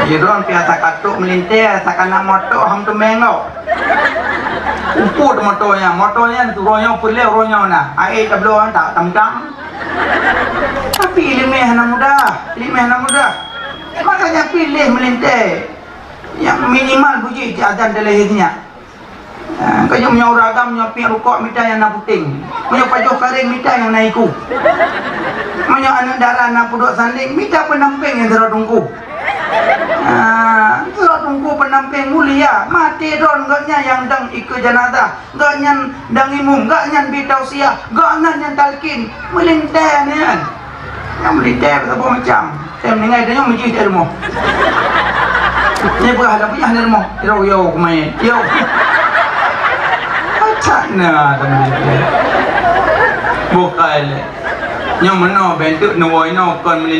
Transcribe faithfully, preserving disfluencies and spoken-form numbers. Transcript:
Iya, droe pih asa ka trok meulintèe, asa ka na moto, han teumèe gob. Upôt moto nyan, moto nyan, uroe nyoe peureulèe, uroe nyoe na. Aé tabloe, tak tam-tam. Tapi ileumèe hana mudah, ileumèe hana mudah. Makanya piléh meulintèe nyang minimal bujih cit azan dilèe nyan. Ah, keu nyoe meunyoe ureueng agam nyoe piep rukok mita nyang na puténg. Meunyoe pajoh kareng mita nyang na iku. Meunyoe aneuk dara na peuduek sandéng, mita peunampéng nyang sidroe teungku. Ah, sidroe teungku peunampéng mulia, maté droen gobnyan nyang dang ikeue jenazah, gobnyan dang imum, gobnyan bi tausiah, gobnyan nyang talkin, meulintèe nyan. Nyang meulintèe saboh macam. Saya meninggai tanyong meuji di rumoh. Ni peugah dah payah di rumoh. Yo, yo, kemai. Yo. Acak na teman. Bukai lé. Nyang meunoe bentuk nuwoi noe kon meulintèe.